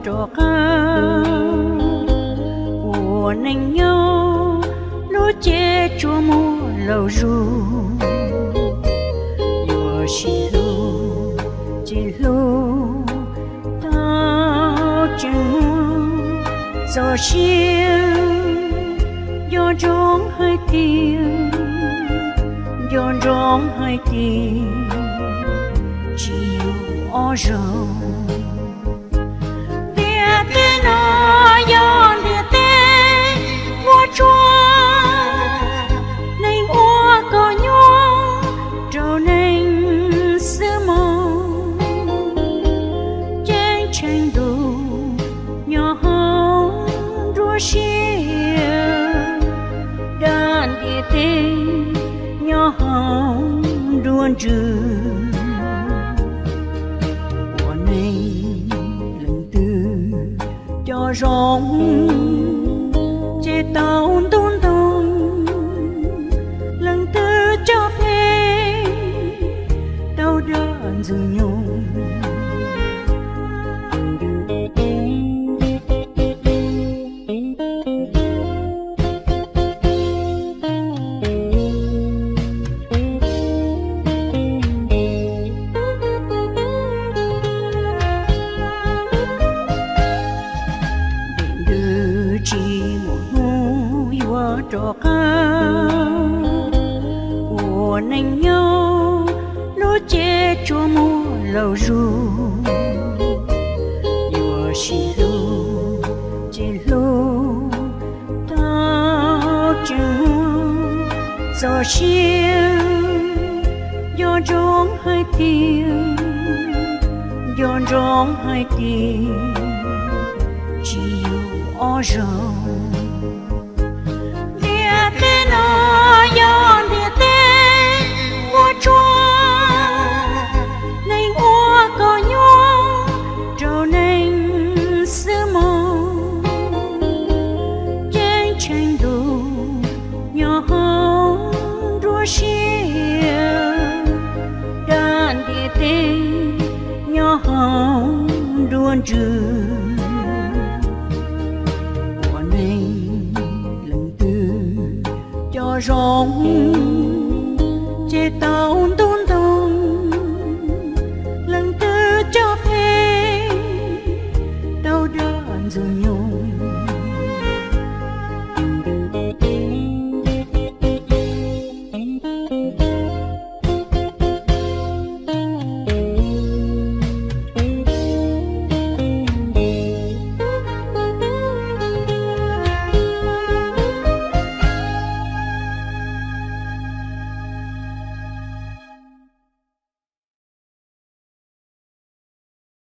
rov qab. Ua neej nyob lub cev tsuas muaj laus zus, yuav sib hlub ces hlub tau tseem muaj txoj sia. Nco ntsoov hais tias, nco ntsoov hais tias tsis yog ob zaug. Ntiaj teb no yog ntiaj teb muaj tsuas, neeg ua kom nyuaj rau neeg xwb mog. Ceeb tsheej ntuj nyob hauv nruab siab, dag ntiaj teb nyob hauv nruab ntsws. Ua neej leej twg cov zoo ces tau ntuj ntoo, leej twg cov phem tau dag ntxwg nyoog. Vim nws tsis muaj hnub yuav rov qab. Ua neej nyob lub cev tsuas muaj laus zus, yuav sib hlub ces hlub tau tseem muaj txoj sia. Nco ntsoov hais tias, nco ntsoov hais tias tsis yog ob zaug. Ntiaj teb no yog ntiaj teb muaj tsuas, neeg ua kom nyuaj rau neeg xwb mog. Ceeb tsheej ntuj nyob hauv nruab siab, dag ntiaj teb nyob hauv nruab ntsws. Ua neej leej twg cov zoo ces tau